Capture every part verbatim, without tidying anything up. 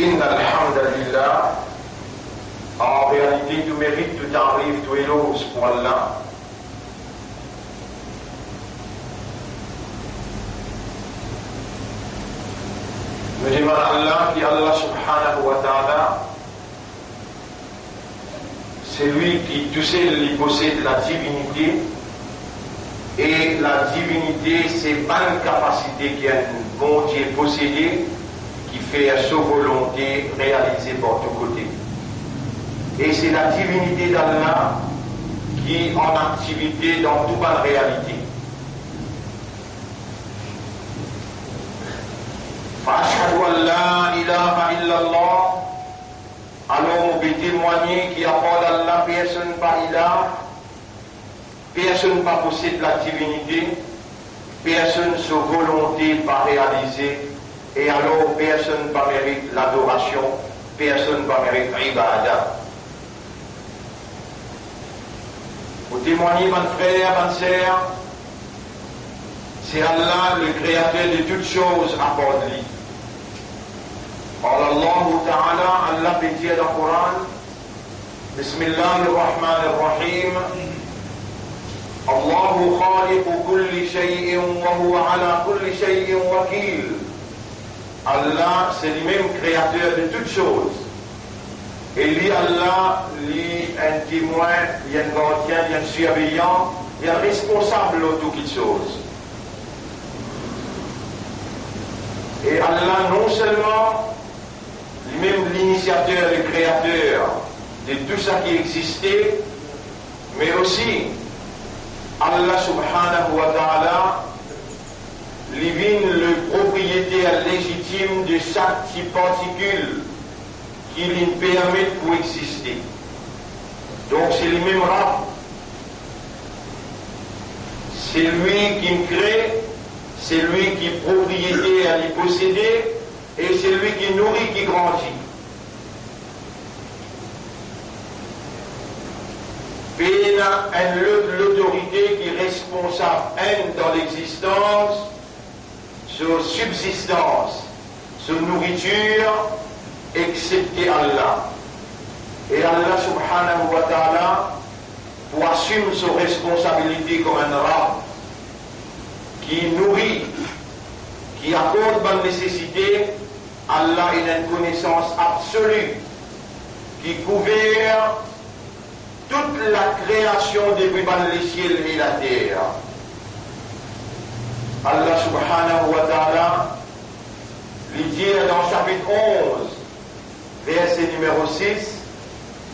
Inna alhamdulillah, an realite, tou merit, tou tarif, tou eloz pou Allah. Nou demann Allah, ki Allah subhanahu wa ta'ala, se li ki tousel li posed ladivinite, e ladivinite se bann kapasite ki enn Bondie posede, ki fer so volonte realize partou kote. E se ladivinite d'Allah ki an aktivite dan tou bann realite. Fa ashhadu an la ilaha illallah, alor mo pe temwagne ki apar Allah, personn pa ilah, personn pa posed ladivinite, personn so volonte pa realize, e alor personn pa merit ladorasion, personn pa merit ibada. Mo temwagne, bann frer, bann ser, se Allah, le Créateur de toutes choses, apar li. Qala Allahu Ta'ala, Allah pe dir dan Koran, Bismillahir Rahmanir Rahim, Allahu khaliqu kulli shay'in wa huwa ala kulli shay'in wakil. Allah, se limem Créateur de toutes choses. E li, Allah, li enn temwin, li enn gardien, li enn sirveyan, li enn responsab lor tou kitsoz. E Allah, non selman limem linisiater, le Créateur de tou sa ki existe, me osi Allah subhanahu wa ta'ala, li vinn le propriyeter lezitim de sak ti partikil ki li permet pou existe. Donk, se limem Rab. Se li ki kre, se li ki propriyeter, li posede, e se li ki nouri, ki grandi. Pena enn lot lotorite ki responsab enn dan lexistans, so sibzistans, so nouritir, exsepte Allah. E Allah subhanahu wa ta'ala, pou asim so responsabilite kom enn Rab ki nouri, ki akord bann nesesite, Allah ena enn konesans absoli ki kouver tout lakreasion depi bann lesiel e later. Allah subhanahu wa ta'ala, li dir dan sapit onz, verse nimero sis,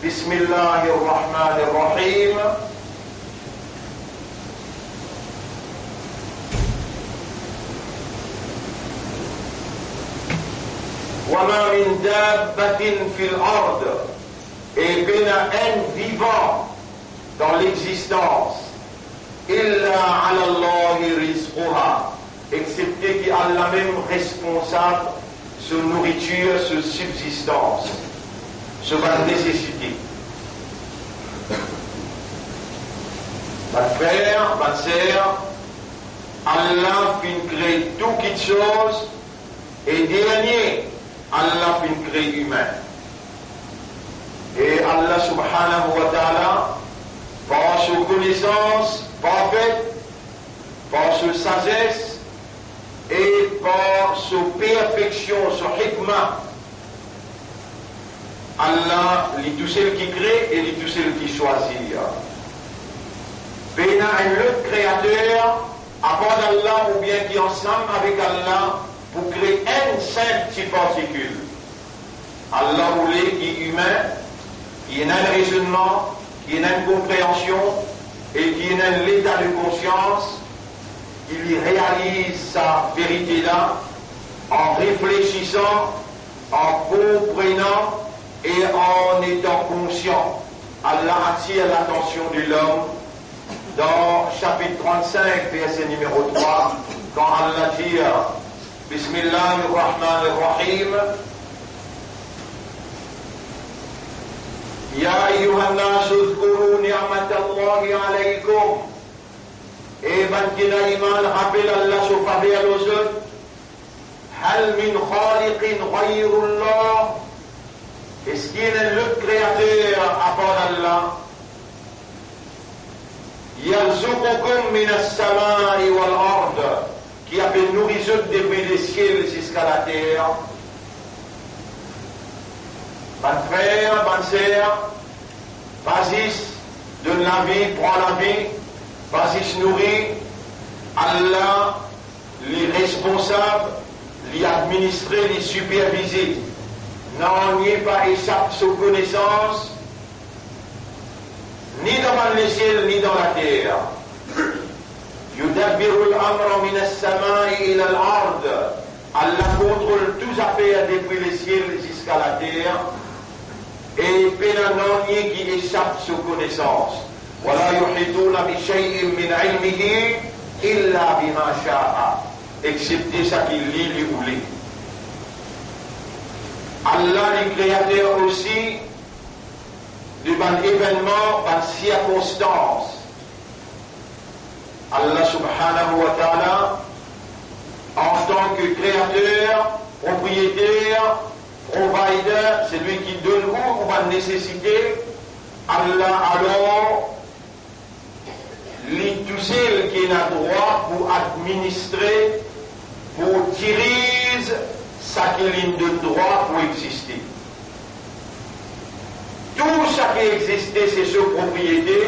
Bismillahir Rahmanir Rahim. Wa ma min dabbatin fil ard, e pena enn vivan dan lexistans, illa ala Allahi rizquha, exsepte ki Allah mem responsab so nouritir, so sibzistans, so bann nesesite. Bann frer, bann ser, Allah finn kre tou kitsoz, e dernie, Allah finn kre imin. E Allah subhanahu wa ta'ala, par so konesans parfet, par so sazes e par so perfeksion, so hikma, Allah, li tousel ki kre e li tousel ki swazir. Pena enn lot kreater apar Allah oubien ki ansam avek Allah pou kre enn sinp ti partikil. Allah oule ki imin, ki ena enn rezonnman, ki ena enn konpreansion e ki ena enn leta de konsians, ki li realiz sa verite la an reflesisan, an konprenan e an etan konsian. Allah atir latansion de lom dan sapit trant-sink, verse nimero trwa, kan Allah dir, Bismillahir Rahmanir Rahim, Ya ayyuhan nasu udhkuru ni'matallahi alaykum. E bann ki ena iman, rapel Allah so faver lor zot. Hal min khaliqin ghayrullah? Eski ena enn lot kreater apar Allah? Yarzuqukum minas samai wal ard, ki ape nouri zot depi lesiel ziska later. Bann frer, bann ser, pa zis donn lavi, pran lavi, pa zis nouri. Allah, li responsab, li administre, li sipervize. Nanye pa esap so konesans, ni dan bann lesiel, ni dan later. Yudabbirul amra minas samai ilal ard. Allah kontrol tou zafer depi lesiel ziska later, e pena nanye ki esap so konesans. Wala yuhituna bi shay'in min ilmihi illa bima sha'a, exepte saki li, li oule. Allah, li kreater osi de bann evennman, bann sirkonstans. Allah subhanahu wa ta'ala, antan ki kreater, proprieter, provider, selwi ki donn ou, ou bann nesesite, Allah, alor, li tousel ki ena drwa pou administre, pou diriz saki linn donn drwa pou existe. Tou saki existe, se so propriete.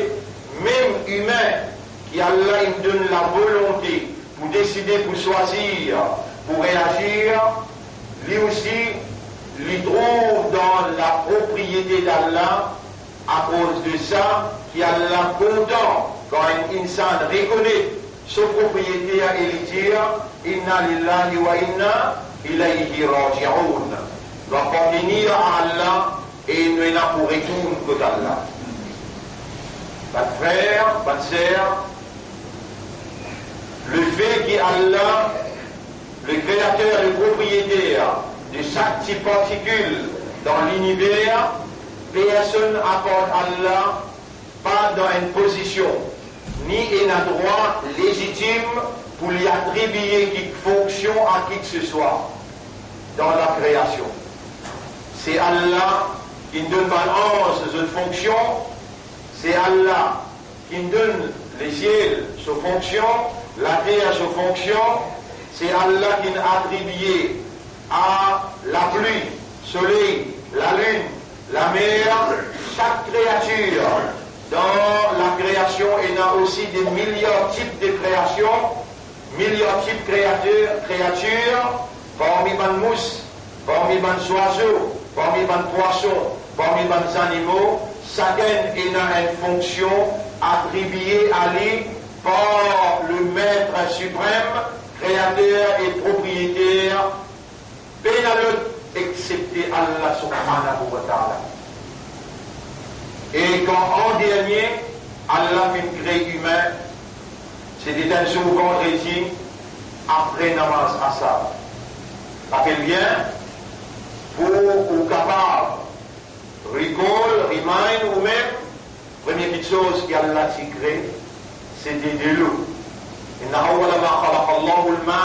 Mem imin ki Allah inn donn lavolonte pou deside, pou swazir, pou reazir, li osi, li trouv dan lapropriete d'Allah. Akoz de sa, ki Allah kontan kan enn insaan rekonet so propriete e li dir, "Inna lillahi wa inna ilayhi raji'un." Nou apartenir a Allah e nou ena pou retourn kot Allah. Bann frer, bann ser, lefe ki Allah, le kreater, le propriyeter de sak ti partikil dan liniver, personn apar Allah pa dan enn pozision, ni ena drwa lezitim pou li atribie kik fonksion a kikeseswa dan lakreasion. Se Allah ki donn bann anz zot fonksion, se Allah ki donn lesiel so fonksion, later so fonksion, se Allah ki atribie a lapli, soley, lalinn, lamer, sak kreatir. Dan lakreasion, ena osi de miliar tip de kreasion, miliar tip kreater, kreatir, parmi bann mous, parmi bann zwazo, parmi bann pwason, parmi bann zanimo, sakenn ena enn fonksion atribie a li par le Maître Suprême, kreater e propriyeter, pena lot exepte Allah subhanahu wa ta'ala. E kan an dernie, Allah finn kree imin, se ti enn zour vandredi apre namaz asar. Rapel bien, pou ou kapav recall, remind oumem, premie kiksoz ki Allah ti kree, se ti delo. Inna awwala ma khalaqa Allahu al-ma.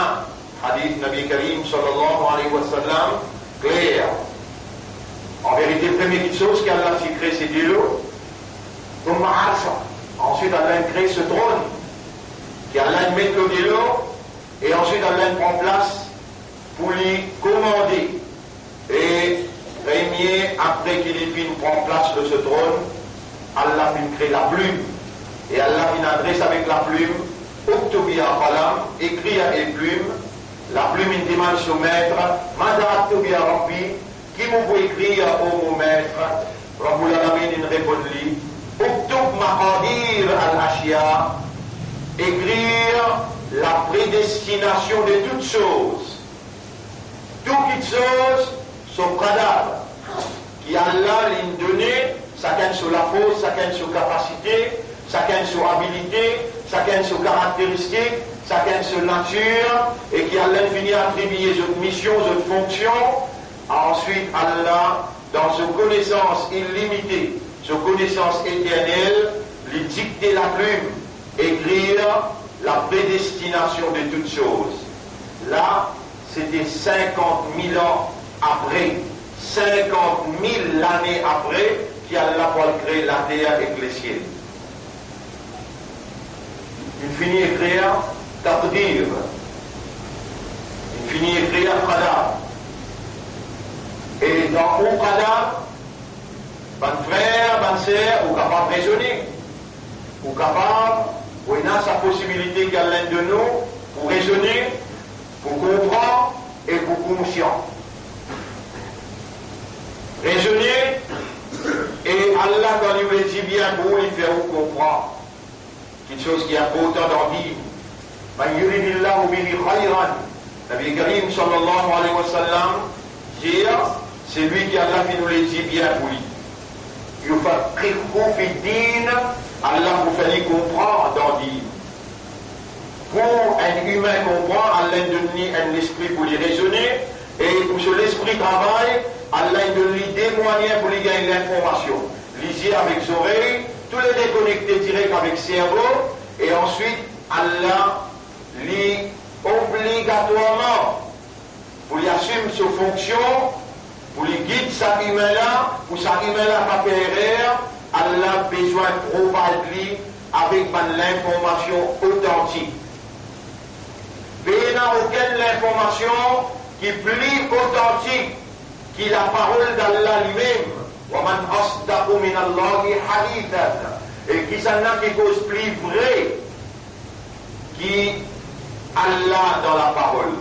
Hadith Nabi Karim sallallahu alayhi wa sallam, kler. An verite, premie kiksoz ki Allah ti kree, se delo. Thumma al-arsh. Answit, Allah inn kree so tronn, ki Allah inn met lor delo, e answit, Allah inn pran plas pou li komande. E premie, apre ki li finn pran plas lor so tronn, Allah finn kree laplim. E Allah finn adres avek laplim, "Uktub ya qalam, ekrir, e plim." Laplim inn demann so met, "Madha aktubu ya Rabbi, ki mo pou ekrir, o mo met?" Rabbul Alamin inn reponn li, "Uktub maqadir al-ashya, ekrir la predestinasion de tout soz." Tou kiksoz so pradab, ki Allah linn done, sakenn so lafors, sakenn so kapasite, sakenn so abilite, sakenn so karakteristik, sakenn so natir, e ki Allah inn fini atribie zot mision, zot fonksion. Answit, Allah, dan so konesans ilimite, so konesans eternel, li dikte laplim, ekrir la predestinasion de tout soz. La, Sete sinkant mil an apre, sinkant mil lane apre ki Allah pou al kre later ek lesiel. Li fini ekrir takdir, li fini ekrir qadar. E dan ou qadar, bann frer, bann ser, ou kapav rezone. Ou kapav, ou ena sa posibilite ki Allah donn ou pou rezone, pou konpran e pou konsian. Rezone, e Allah, kan li oule dir bien pou ou, li fer ou konpran. Kiksoz ki inportan dan din. Man yuridillahu bihi khayran, Nabi Karim sallallahu alayhi wa sallam dir, selwi ki Allah finn oule dir bien pou li, yufaqqihhu fid din, Allah pou fer li konpran dan din. Pou enn imin konpran, Allah donn li enn lespri pou li rezone, e pou so lespri travay, Allah donn li de mwayin pou li gagn linformasion. Lizie avek zorey, toulede konekte direk avek servo, e answit, Allah, li obligatwarman pou li asim so fonksion, pou li gid sa imin la, pou sa imin la pa fer erer, Allah bizin provide li avek bann linformasion otantik. Pena okenn linformasion ki pli otantik ki laparol d'Allah limem. Wa man asdaqu minallahi hadithan. E kisannla ki koz pli vre ki Allah dan laparol?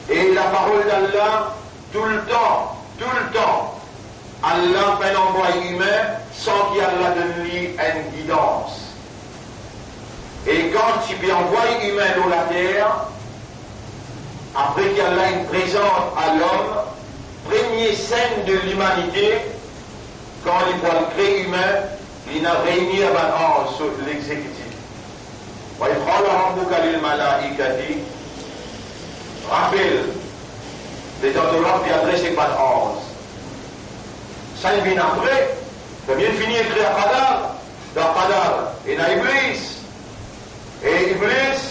E laparol d'Allah, toultan, toultan, Allah pa'nn anvway imin san ki Allah donn li enn gidans. E kan ti pe anvway imin lor later, apre ki Allah inn prezant a lom premie senn de limanite, kan li pou al kre imin, li inn reini a bann anz so lexekitif. Wa idh qala rabbuka lil malaikati, rapel, letan to Rab pe adres ek bann anz. Sa inn vinn apre, premie fini ekrir qadar, dan qadar, ena Iblis. E Iblis,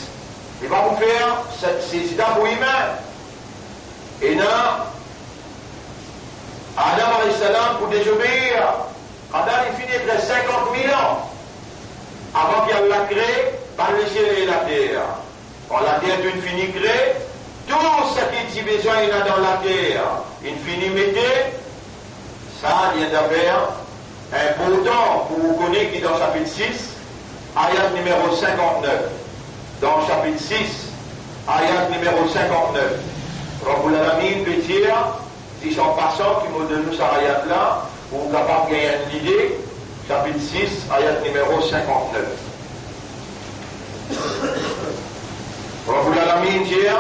li pa pou fer sa, se, sejda pou imin. Ena Adam alayhis salam pou dezobeir. Adam inn fini ekrir sinkant mil an avan ki Allah kre bann lesiel e later. Kan later inn fini kre, tou seki ti bizin ena dan later inn fini mete. Sa li enn zafer inportan pou ou kone ki dan sapit sis, ayat nimero sinkant-nef. Dan sapit sis, ayat nimero sinkant-nef, Rabbul Alamin pe dir, zis an pasan ki mo donn nou sa ayat la, pou ou kapav gagn enn lide, sapit sis, ayat nimero sinkant-nef. Rabbul Alamin dir,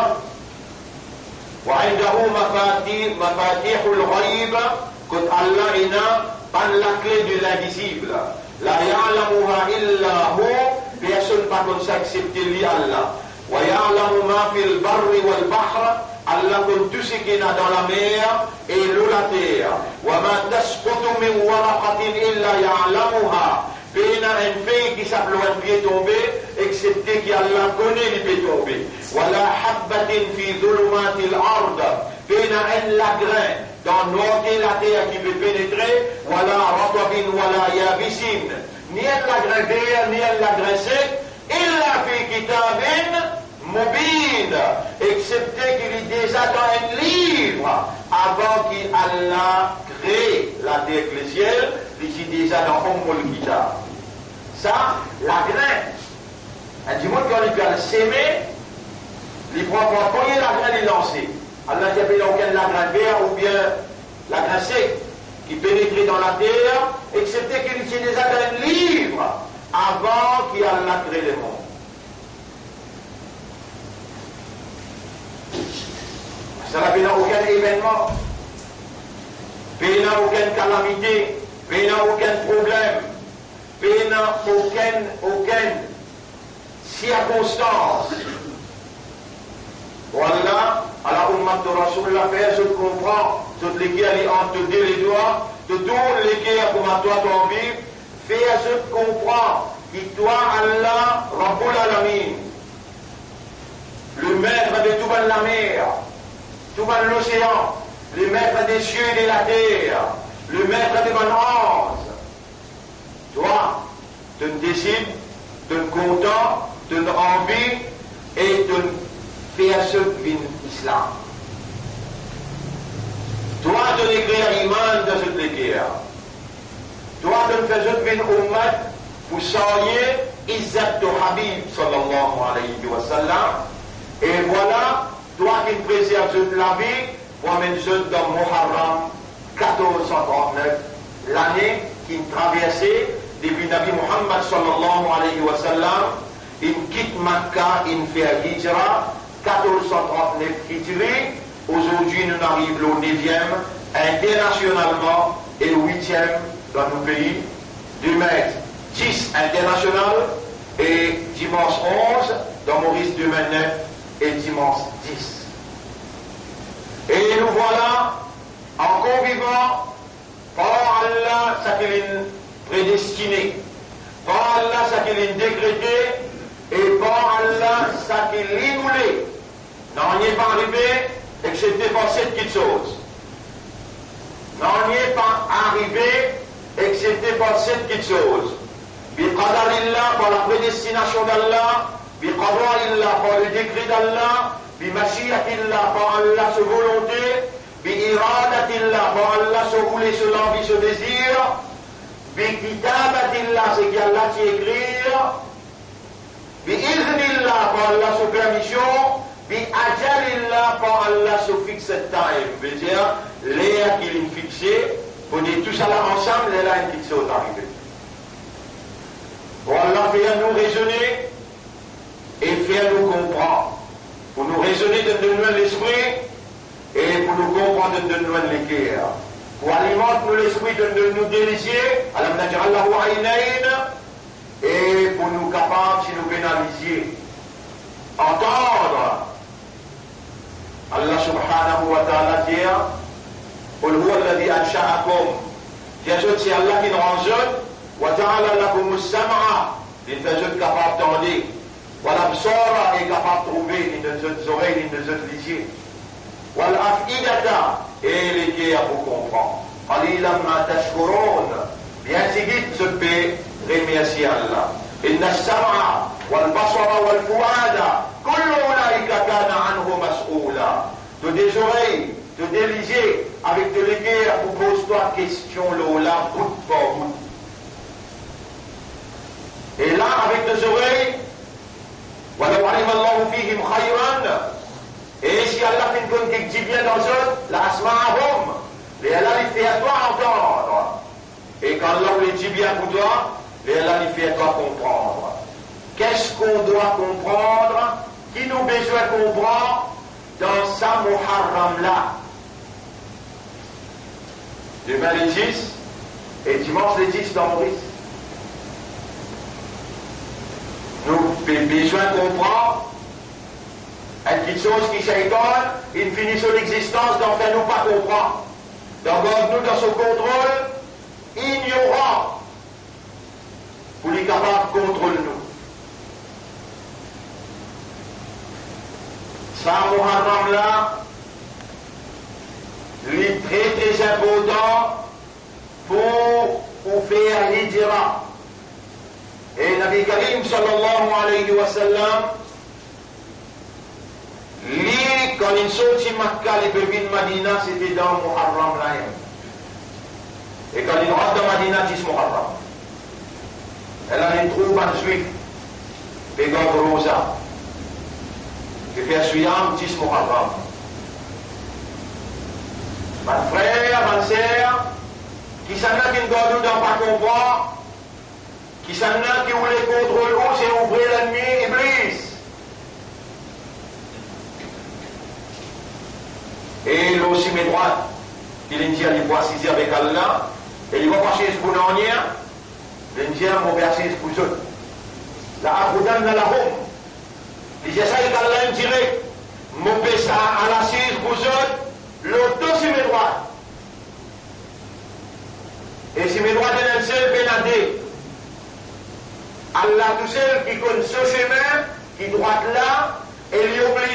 "Wa indahu mafati-, mafatihul ghaib," kot Allah ena bann lakle de linvizib. "La ya'lamuha illa hu," personn pa konn sa exepte li, Allah. "Wa ya'lamu ma fil barri wal bahr," Allah konn tou seki ena dan lamer e lor later. "Wa ma tasqutu min waraqatin illa ya'lamuha," pena enn fey ki sap lor enn pie tonbe, exepte ki Allah kone li pe tonbe. "Wa la habbatin fi zulumatil ard," pena enn lagrin dan nwarte later ki pe penetre, "wa la ratabin wa la yabisin," ni enn lagrin ver, ni enn lagrin sek, "illa fi kitabin mubin," exepte ki li deza dan enn liv. Avan ki Allah kre later ek lesiel, li ti deza dan Ummul Kitab. Sa, lagrin. Enn dimoun kan li pe al seme, li pran, pran premie lagrin, li lanse. Allah ti pena okenn lagrin ver oubien lagrin sek ki penetre dan later, exepte ki li ti deza dan enn liv avan ki Allah kre lemond. Sa la pena okenn evennman, pena okenn kalamite, pena okenn problem, pena okenn, okenn sirkonstans. Wallah, ala ummat Rasoul la, fer zot konpran, zot leker li ant to de ledwa, to tourn leker kouma twa to anvi, fer zot konpran ki twa Allah Rabbul Alamin, le maître de tou bann lamer, tou bann losean, le maître des cieux et de la terre, le maître de bann anz. Twa, to'nn desid, to'nn kontan, to'nn anvi e to'nn fer zot vinn Islam. Twa, to'nn ekrir iman dan zot leker. Twa, to'nn fer zot vinn ummat pou sarye izzat to Habib, sallallahu alayhi wa sallam. E vwala, twa ki'nn prezerv zot lavi, pou amenn zot dan Muharram katorz san trant-nef, lane ki'nn traverse depi Nabi Muhammad, sallallahu alayhi wa sallam, inn kit Makka, inn fer hijra, katorz san trant-nef Hijri. Ozordi, nou ariv lor neviem, internasionalman, e witiem dan nou pei. Demin, dis internasional, e dimans onz, dan Moris, demin, nef, e dimans, dis. E nou vwala ankor vivan, par Allah, sa ki li'nn predestine, par Allah, sa ki li'nn dekrete, e par Allah, sa ki li voule. Nanye pa arive, exepte par set kitsoz. Nanye pa arive, exepte par set kitsoz. Bi qadarillah, par la predestinasion d'Allah, bi qada'illah, par le dekre d'Allah, bi mashiatillah, par Allah so volonte, bi iradatillah, par Allah so voule, so lanvi, so dezir, bi kitabatillah, seki Allah ti ekrir, bi iznillah, par Allah so permision, bi ajalillah, par Allah so fixed time, vedir ler ki li'nn fixe. Pou dir tousala ansam, lerla enn kitsoz arive. Pou Allah fer nou rezone, e fer nou konpran. Pou nou rezone, donn nou enn lespri, e pou nou konpran, donn nou enn leker. Pou alimant nou lespri, donn nou de lizie, alam naj'al lahu aynayn, e pou nou kapav, si nou pena lizie, antann. Allah subhanahu wa ta'ala dir, "Qul huwa alladhi ansha'akum." Dir zot, se Allah ki'nn rann zot, "wa ja'ala lakumus sam'a", li'nn fer zot kapav tande, "wal absara", e kapav trouve, li'nn donn zot zorey, li'nn donn zot lizie, "wal af'idata", e leker pou konpran. "Qalilan ma tashkurun", bien tigit zot pe remersie Allah. "Innas sam'a wal basara wal fuada kullu ulaika kana anhu mas'ula." To de zorey, to de lizie, avek to leker pou poz twa kestion lor la bout par bout. E la, avek to zorey, "walaw alima Allahu fihim khayran", e si Allah finn konn kek dibien dan zot, "la asma'ahum", lerla li fer twa antann. E kan Allah oule dibien pou twa, lerla li fer twa konpran. Qu'est-ce qu'on doit comprendre? Ki nou bizin konpran dan sa Muharram la? Demin le dis, e dimans le dis dan Moris. Nou pe bizin konpran enn kitsoz ki Seytan inn fini so lexistans dan fer nou pa konpran, dan gard nou dan so kontrol, ignoran, pou li kapav kontrol nou. Sa Muharram la, li tre, tre inportan pou ou fer hijra. E Nabi Karim, sallallahu alayhi wa sallam, li, kan li sorti Makka, li pe vinn Madina, se te dan Muharram la mem. E kan li rant dan Madina, dis Muharram. E la li trouv bann Zwif pe gard roza, pe fer siyam dis Muharram. Bann frer, bann ser, kisannla ki'nn gard ou dan pa konpran, kisannla ki oule kontrol ou, se ou vre lennmi, Iblis. E lor sime drwat, ki li'nn dir li pou asize avek Allah, e li pa pou asiz pou nanye, li'nn dir, mo pe asiz pou zot. La aqudanna lahum. Li dir sa ek Allah indirek, mo pe sa al asiz pou zot lor to sime drwat. E sime drwat ena enn sel, pena de. Allah tousel ki konn so sime ki drwat la, e li oubli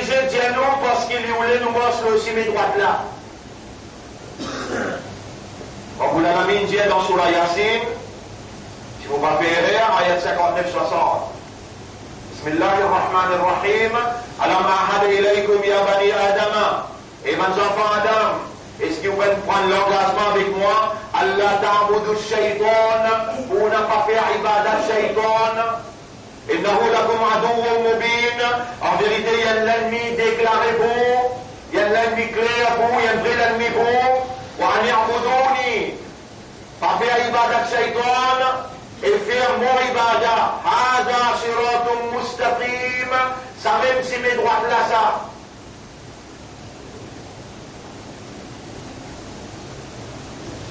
nou, parski li oule nou mars lor sime drwat la. Rabbul Alamin dir dan soura Yasin, si mo pa fer erer, ayat sinkant-nef, swasant. Bismillahir Rahmanir Rahim. Alam ahad ilaykum ya bani Adama. E bann zanfan Adam, eski ou pa'nn pran langazman avek mwa, alla ta'budu shaytan, pou napa fer ibadat shaytan? Innahu lakum aduwwun mubin. An verite, li enn lennmi deklare pou ou, li enn lennmi kler pou ou, li enn vre lennmi pou ou. Wa an'buduni, pa fer ibadat shaytan, e fer mo ibada. Hadha siratun mustaqim, samem sime drwat la sa.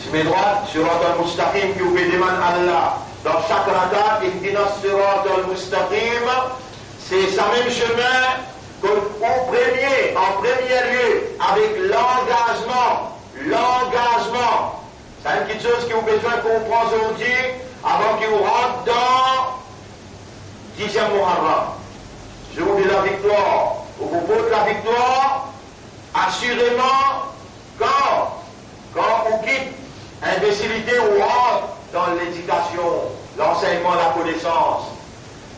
Sime drwat, siratal mustaqim, ki ou pe demann Allah dan sak raka, ihdinas siratal mustaqim, se samem sime kot ou premie, an premie lie, avek langazman, langazman. Sa enn kiksoz ki ou bizin konpran zordi, avan ki ou rant dan diziem Muharram, zour de laviktwar. Ou pou port laviktwar, asireman, kan, kan ou kit inbesilite, ou rant dan ledikasion, lansegnman, lakonesans.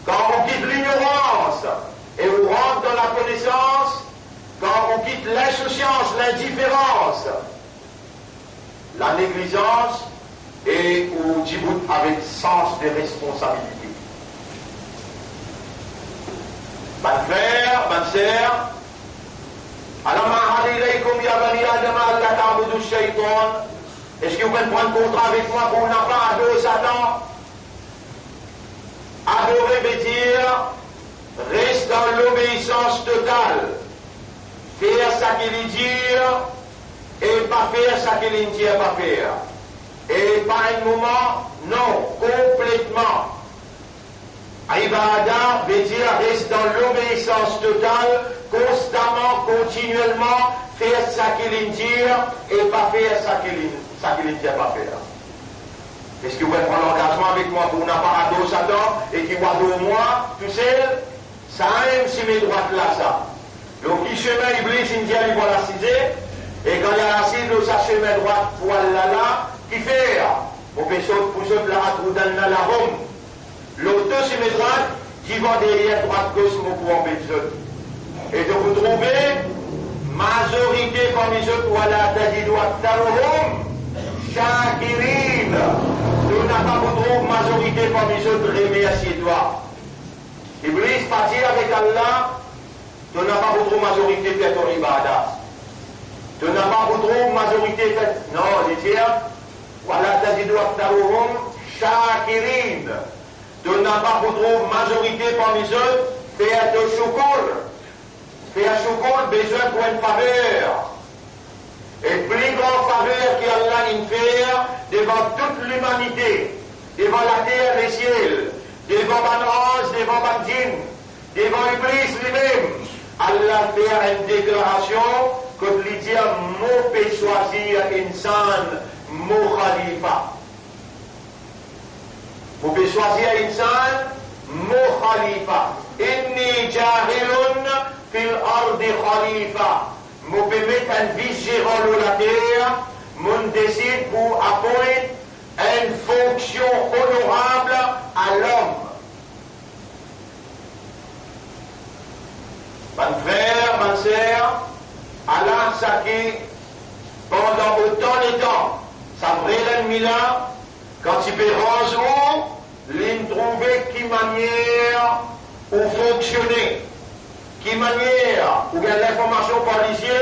Kan ou kit lignorans e ou rant dan lakonesans, kan ou kit linsousans, lindiferans, laneglizans, e ou dibout avek sans de responsabilite. Bann frer, bann ser, alam ahad ilaykum ya bani Adam alla ta'budu shaytan. Eski ou pa'nn pran kontra avek mwa pou napa ador Satan? Adore vedir res dan lobeisans total, fer seki li dir e pa fer seki li dir pa fer. E pa enn moman, non, konpletman. Ibada vedir res dan lobeisans total, konstaman, kontinielman, fer seki li dir e pa fer seki li, seki li dir pa fer. Eski ou pa'nn pran langazman avek mwa pou napa ador Satan e ki ou ador mwa tousel? Samem sime drwat la sa. Lor ki sime Iblis inn dir li pou al asize, e kan li al asiz lor sa sime drwat pou al la la, kifer? Mo pe sot pou zot la atudanna lahum. Lor de sime drwat, divan, deryer, drwat, gos, mo pou anbet zot. E to pou trouve mazorite parmi zot, wala tajidu aktharahum shakirin. To napa pou trouv mazorite parmi zot remersie twa. Iblis pa dir avek Allah, to napa pou trouv mazorite fer to ibada. To napa pou trouv mazorite fer, non, li dir, wala tajidu aktharahum shakirin. To napa pou trouv mazorite parmi zot fer to shoukour. Fer shoukour bizin pou enn faver. E pli gran faver ki Allah inn fer devan tout limanite, devan later, lesiel, devan bann anz, devan bann djinn, devan Iblis limem, Allah fer enn deklarasion kot li dir, mo pe swazir insan mo khalifa. Mo pe swazir insan mo khalifa. Inni jailun fil ardi khalifa. Mo pe met enn vis-zeran lor later, mo'nn desid pou apwint enn fonksion onorab a lom. Bann frer, bann ser, ala seki pandan otan letan, sa vre lennmi la, kan ti pe ranz ou, li'nn trouve ki manier ou fonksione, ki manier ou gagn linformasion par lizie,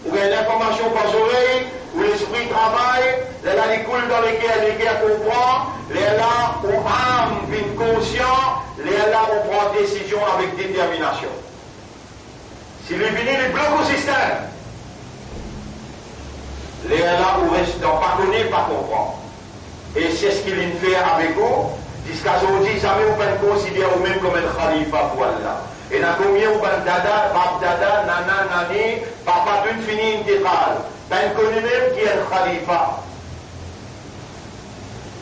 ou gagn linformasion par zorey, ou lespri travay, lerla li koul dan leker, leker konpran, lerla ou am vinn konsian, lerla ou pran desizion avek determinasion. Si li vini, li blok ou sistem, lerla ou res dan pa kone, pa konpran. E se seki li'nn fer avek ou, ziska zordi zame ou pa'nn konsider oumem kom enn khalifa pou Allah. Ena konbien ou bann dada, bab dada, nana, nani, papa, to'nn fini intikal, pa'nn kone mem ki enn khalifa.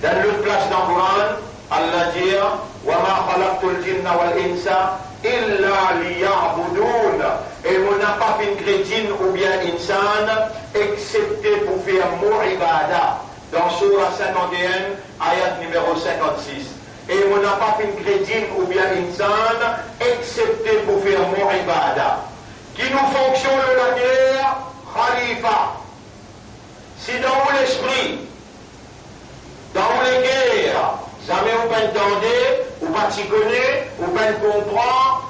Dan lot plas dan Koran, Allah dir, wa ma khalaqtul jinna wal insa illa liya'budun. E mo napa finn kre dinn oubien insan, exsepte pou fer mo ibada. Dan Soura cinquante et un, ayat nimero cinquante-six. E mo napa finn kre dinn oubien insan, exsepte pou fer mo ibada. Ki nou fonksion lor later? Khalifa. Si dan ou lespri, dan ou leker, zame ou pa'nn tande, ou pa ti kone, ou pa'nn konpran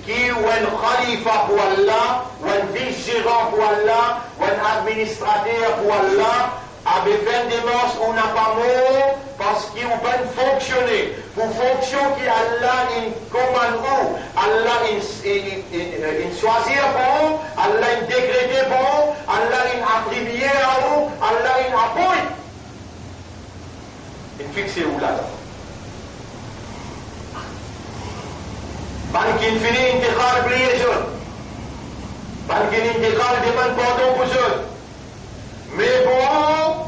ki ou enn khalifa pou Allah, ou enn vizeran pou Allah, ou enn administrater pou Allah, abe fer enn demars, ou napa mor, parski ou pa'nn fonksioné. Pou fonksion ki Allah inn komann ou, Allah inn, inn, inn, inn swazir pou ou, Allah inn dekrete pou ou, Allah inn atribie a ou, Allah inn apwint, inn fixe ou ladan. Bann ki'nn fini intikal, bliye zot. Bann ki'nn intikal, demann pardon pou zot. Me pou ou,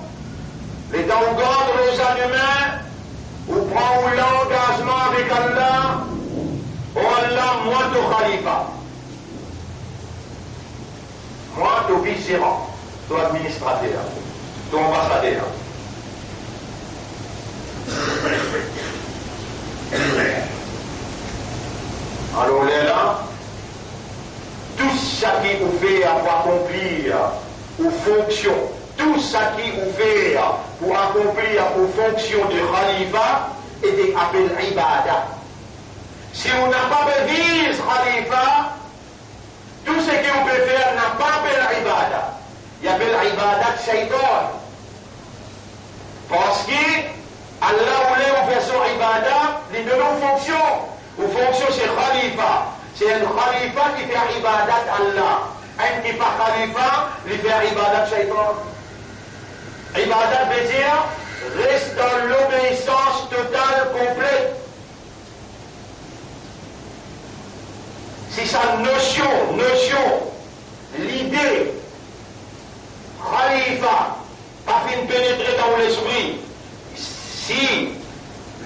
letan ou gard lor sa dime, ou pran ou langazman avek Allah, "O Allah, mwa to khalifa, mwa to vizeran, to administrater, to anbasader." Alor, lerla, tou seki ou fer pou akonplir ou fonksion, tou seki ou fer pou akonplir ou fonksion de khalifa, ete apel ibada. Si ou napa pe viz khalifa, tou seki ou pe fer napa apel ibada, li apel ibada seytan. Parski Allah oule ou fer so ibada, li donn ou fonksion. Ou fonksion se khalifa. Se enn khalifa ki fer ibadat Allah. Enn ki pa khalifa, li fer ibadat seytan. Ibadat vedir res dan lobeisans total, konplet. Si sa nosion, nosion, lide khalifa pa finn penetre dan ou lespri, si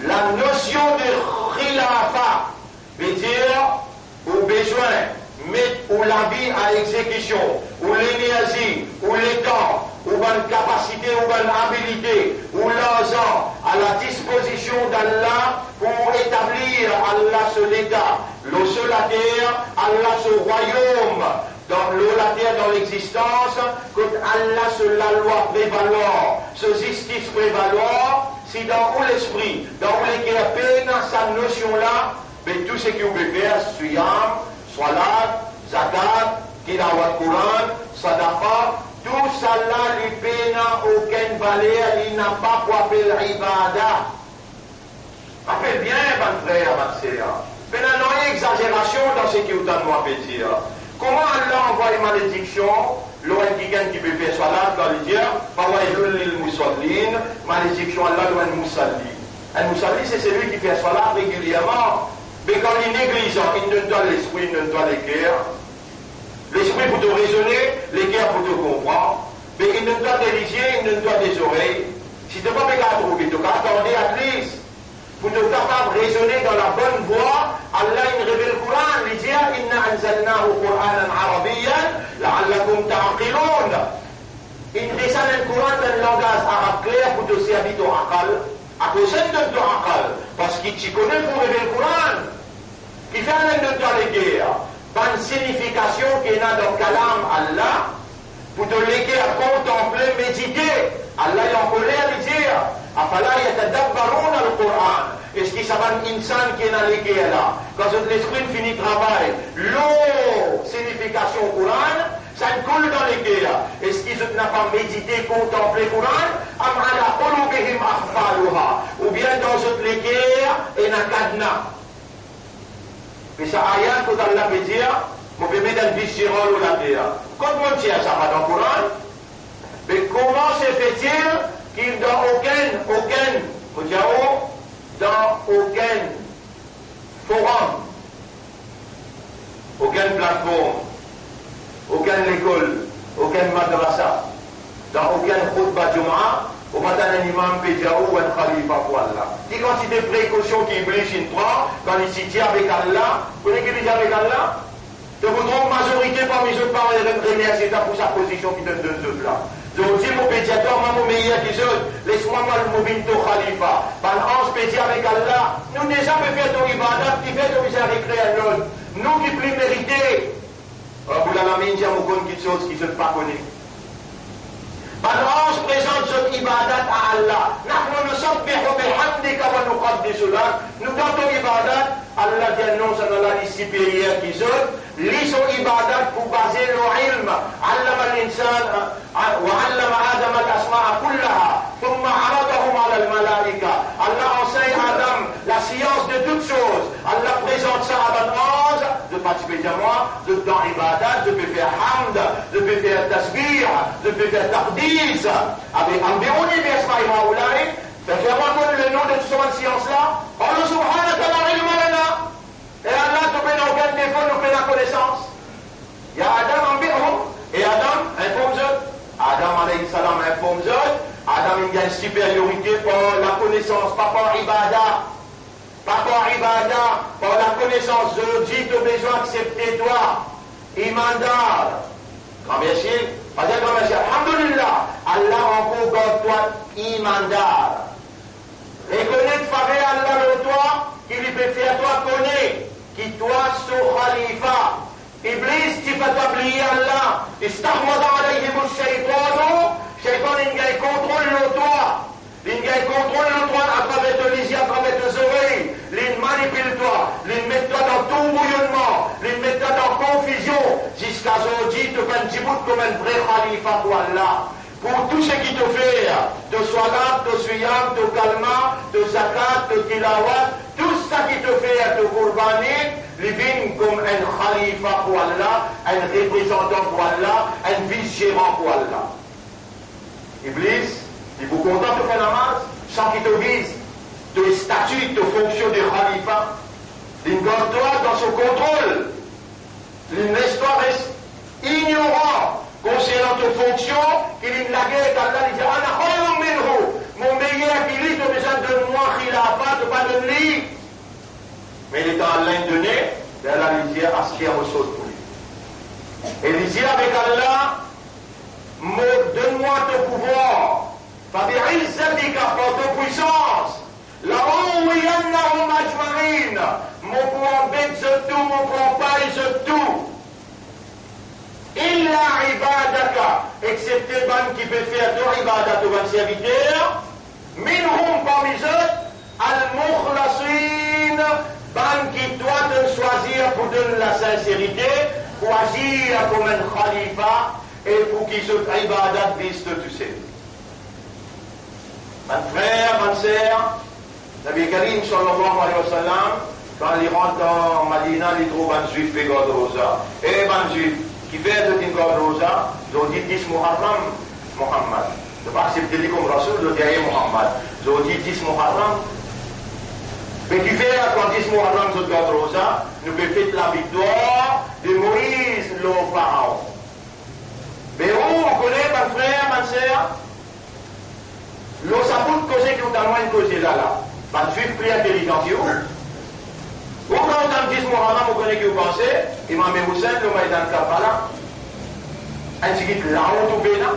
la nosion de khilafa, vedir ou bizin met ou lavi a exekision, ou lenerzi, ou letan, ou bann kapasite, ou bann abilite, ou larzan a la dispozision d'Allah pou etablir Allah so leta lor so later, Allah so rwayom dan, lor later, dan lexistans, kot Allah so lalwa prevalwar, so zistis prevalwar, si dan ou lespri, dan ou leker pena sa nosion la, be tou seki ou pe fer, siyam, swalat, zakat, tilawat Koran, sadaqa, tousala li pena okenn valer, li napa pou apel ibada. Apel bien, bann frer, bann ser, pena nanye exazerasion dan seki ou tann mwa pe dir. Kouma Allah anvway malediksion lor enn kikenn ki pe fer swalat, kan li dir, "Fawailul lil musallin", malediksion Allah lor enn musalli. Enn musalli, se selwi ki fer swalat regilierman. Me kan li neglizan, inn donn twa lespri, inn donn twa leker. Lespri pou to rezone, leker pou to konpran. Me inn donn twa de lizie, inn donn twa de zorey. Si to pa pe kapav trouve, to kapav tande at least. Pou to kapav rezone dan la bonn vwa, Allah inn revel Koran, li dir, "Inna anzalnahu Qur'anan Arabiyyan la'allakum ta'qilun." Inn desann enn Koran dan langaz arab kler pou to servi to akal. Akoz inn donn twa akal? Parski ti kone pou revel Koran. Kifer inn donn twa leker? Bann signifikasion ki ena dan kalam Allah, pou to leker kontanple, medite. Allah li ankoler, li dir, "Afala yatadabbaruna al-Qur'an?" Eski sa bann insan ki ena leker la, kan zot lespri fini travay lor signifikasion Koran, sa inn koul dan leker, eski zot napa medite, kontanple Koran? Am ala qulubihim aqfaluha? Oubien dan zot leker ena kadna? Me sa ayat kot Allah pe dir, "Mo pe met enn vizeran lor later." Kot mo tir sa? Pa dan Koran? Me kouma se fetil ki dan okenn, okenn, mo dir ou, dan okenn forum, okenn platform, okenn lekol, okenn madrasa, dan okenn khutba Juma, ou pa tann enn imam pe dir ou enn khalifa pou Allah. Ki kantite prekosion ki Iblis inn pran kan li ti dir avek Allah, kone ki li dir avek Allah? To pou tronp Zorite parmi zot pa re-, remersie twa pou sa pozision ki to donn zot la. Zordi mo pe dir twa, mwa mo meyer ki zot, les mwa, mwa mo vinn to khalifa. Bann anz pe dir avek Allah, nou deza pe fer to ibadat, kifer to bizin rekreer enn lot? Nou ki pli merite. Rabbul Alamin dir, mo konn kiksoz ki zot pa kone. Bann anz prezant zot ibadat a Allah. Nahnu nusabbihu bihamdika wa nuqaddisu lak. Nou dan to ibadat, Allah dir non, sannla li siperyer ki zot. Li so ibadat pou baze lor ilm. Allama al-insan, a, wa allama Adam al-asmaa kullaha, thumma aradahum ala al-malaika. Allah ansegn Adam lasians de tout soz. Allah prezant sa a bann anz, zot pa ti pe dir mwa, zot dan ibadat, zot pe fer hamd, zot pe fer tasbih, zot pe fer taqdis. Abe, anbiuni bi asmaihim haula'i, fer, fer mwa konn le non de tou sa bann sians la. Qalu subhanaka la ilma lana. E Allah, to pena okenn defo, nou pena konesans. Ya Adam, anbihum. E Adam, inform zot. Adam alayhi salam inform zot. Adam inn gagn siperyorite par lakonesans, pa par ibada. Pa par ibada, par lakonesans. Zordi to bizin aksepte twa imandar. Gran mersi. Pa dir gran mersi, alhamdulillah. Allah ankor gard twa imandar. Rekonet faver Allah lor twa, ki li pe fer twa kone ki twa so khalifa. Iblis ti fer twa bliye Allah. Istahwadha alayhimu shaytanu, shaytan inn gagn kontrol lor twa. Li inn gagn kontrol lor twa atraver to lizie, atraver to zorey. Li inn manipil twa, li inn met twa dan tourbouyounman, li inn met twa dan konfizion, ziska zordi to pa dibout kouma enn vre khalifa pou Allah. Pou tou seki to fer, to swalat, to siyam, to kalma, to zakat, to tilawat, tou seki to fer, to kourbani, li vinn kouma enn khalifa pou Allah, enn reprezantan pou Allah, enn vis-zeran pou Allah. Iblis, li pou kontan to fer namaz, san ki to viz, to stati, to fonksion de khalifa, li gard twa dan so kontrol. Li les twa res ignoran konsernan to fonksion ki li lage, Allah li dir, "Ana khayrun minhu", mo meyer ki li, to bizin donn mwa khilafa, to pa donn li. Me letan Allah inn done, lerla li dir, "Aster mo sot pou li." E li dir avek Allah, "Mo, donn mwa to pouvwar, fa bi izzatika, par to pwisans, la ughwiyannahum ajma'in, mo pou anbet zot tou, mo pou anpay zot tou. Illa ibadaka, exepte bann ki pe fer to ibadat, to bann serviter, minhum, parmi zot, al-mukhlasin, bann ki twa to'nn swazir pou donn lasinserite, pou azir kouma enn khalifa, e pou ki zot ibadat viz to tousel." Bann frer, bann ser, Nabi Karim sallallahu alayhi wa sallam, kan li rant dan Madina, li trouv bann Zwif pe gard roza. "E bann Zwif, kifer zot inn gard roza?" Zot dir, "Dis Muharram, Muhammad." Zot pa aksepte li kom Rasoul, zot dir, "E Muhammad." Zot dir, "Dis Muharram." "Me kifer kan dis Muharram zot gard roza?" "Nou pe fet laviktwar de Moiz lor Faraon." Me ou, ou kone, bann frer, bann ser, lor sa bout koze ki ou tann inn koze la la, bann Zwif pli intelizan ki ou. Ou kan ou tann dis Muharram, ou kone ki ou panse? Imam Hussein lor Maidan Karbala. Enn tigit laont ou pena.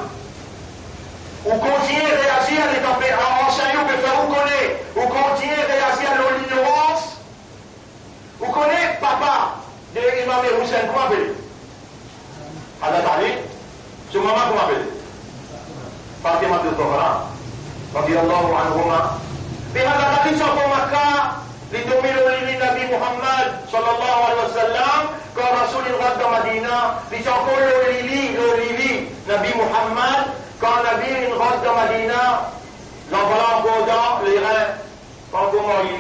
Ou kontign reazir, letan pe ansegn ou, pe fer ou kone. Ou kontign reazir lor lignorans. Ou kone papa de Imam Hussein, kouma apel li? Hazrat Ali. So mama, kouma apel li? Fatima Zahra, radiyallahu anhuma. Me Hazrat Ali ti ankor Makka, li dormi lor lili Nabi Muhammad, sallallahu alayhi wa sallam, kan Rasoul inn rant dan Madina, li ti ankor lor lili, lor lili Nabi Muhammad, kan Nabi inn rant dan Madina, lanfan la ankor dan lerin. Kan ankor marye.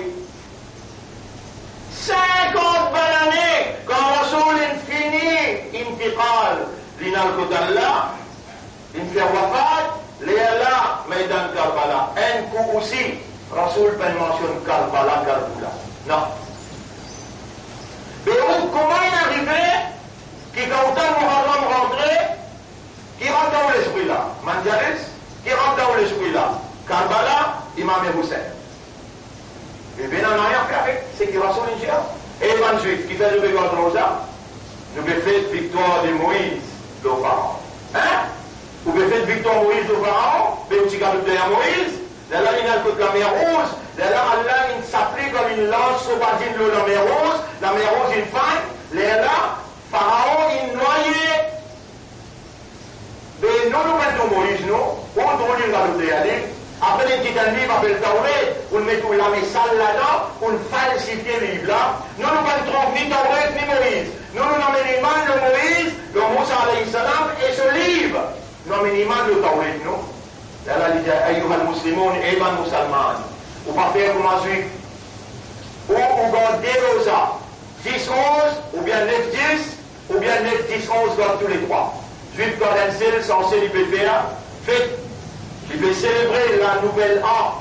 Sinkant bann ane, kan Rasoul inn fini intiqal, linn al kot Allah, linn fer wafat, lerla Maidan Karbala. Enn kou osi, Rasoul pa'nn mansionn Karbala, Karbala. Non. Me ou, kouma inn arive ki kan ou tann Muharram rantre, ki rant dan ou lespri la? Manjalis, ki rant dan ou lespri la? Karbala, Imam Hussein. Ebin, nana nanye a fer avek seki Rasoul inn dir. E bann Zwif, kifer zot pe gard roza? Nou pe fet viktwar de Moiz lor Faraon. Hein? Ou pe fet viktwar Moiz lor Faraon, be ou ti kapav touy Moiz. Lerla linn al kot Lamer Rouz, lerla Allah inn sap li kouma enn lans so badinn lor Lamer Rouz, Lamer Rouz inn fann, lerla Faraon inn nwaye. Be nou, nou pa'nn trouv Moiz, nou. Ou trouv li, ou al trouv li. Apre, li kit enn liv apel Tawret, ou'nn met ou lame sal ladan, ou'nn falsifie liv la. Nou, nou pa'nn trouv ni Tawret, ni Moiz. Nou, nou amenn iman lor Moiz, lor Mousa alayhi salam, e so liv. Nou amenn iman lor Tawret, nou. Lerla li dir, ayyuhal muslimun, e bann mousalman, ou pa fer kouma Zwif. Ou, ou gard de roza, dis onz, oubien nef dis, oubien nef dis onz, gard toule trwa. Zwif gard enn sel, sanse li pe fer fet, li pe selebre la nouvel an.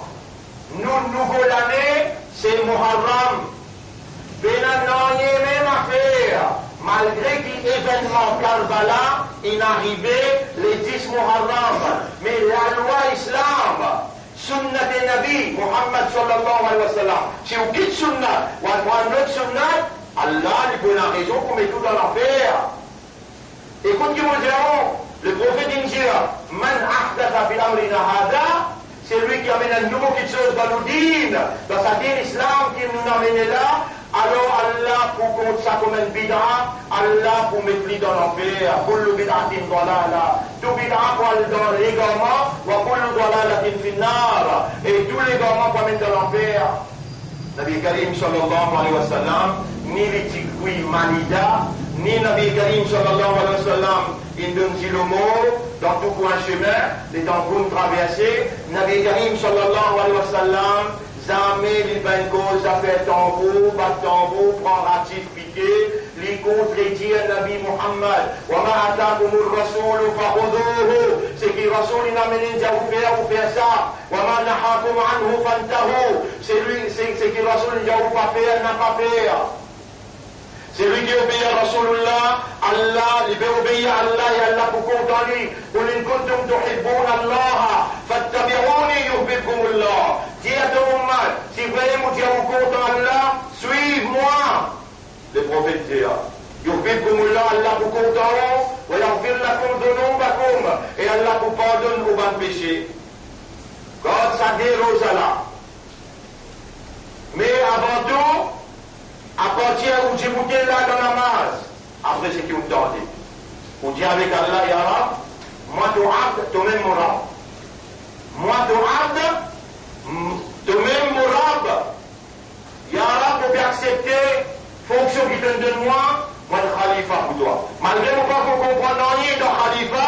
Nou, nouvo lane, se Muharram. Pena nanye mem a fer, malgre ki evennman Karbala inn arive le dis Muharram, me lalwa Islam, Sunnat Nabi Muhammad sallallahu alayhi wa sallam, si ou kit sunnat, ou al pran lot sunnat, Allah li pou ena rezon pou met ou dan lanfer. Ekout ki mo dir ou, le profet inn dir, man ahdatha fi amrina hadha, selwi ki amenn enn nouvo kiksoz dan nou din, dan sa din Islam ki nou amenn la, alor Allah pou kont sa kouma enn bid'a, Allah pou met li dan lanfer. Kullu bid'atin dalala, tou bid'a pou al dan legarman, wa kullu dalalatin finnar, e tou legarman pou amenn dan lanfer. Nabi Karim sallallahu alayhi wa sallam, ni li ti kwi malida, ni Nabi Karim sallallahu alayhi wa sallam inn donn zilo mor dan tou kwin sime, letan pou traverse. Nabi Karim sallallahu alayhi wa sallam, zame li pa'nn koz zafer tanbour, bat tanbour, pran ratif, pike, li kontredir Nabi Muhammad. Wa ma atakumur rasulu fakhuduhu. Seki Rasoul inn amenn, dir ou fer, ou fer sa. Wa ma nahakum anhu fantahu. Selwi, se, seki Rasoul inn dir ou pa fer, na pa fer. Selwi ki obeir Rasoulillah, Allah, li pe obeir Allah e Allah pou kontan li. Qul in kuntum tuhibbuna Allaha fattabi'uni yuhbibkumullah. Dir a to ummat, si vremem ou dir ou kontan Allah, swiv mwa. Le profet dir, yuhbibkumullah, Allah pou kontan ou, wa yaghfir lakum dhunubakum, e Allah pou pardonn ou bann pese. Gard sa de roza la. Me avan tou, apartir ou dibout la dan namaz, apre seki ou tande, ou dir avek Allah, ya Rab, mwa to abd, to mem mo Rab. Mwa to abd, m-, to mem mo Rab. Ya Rab, mo pe aksepte fonksion ki to donn mwa, mo enn khalifa pou twa. Malgre mo pa konpran nanye dan khalifa,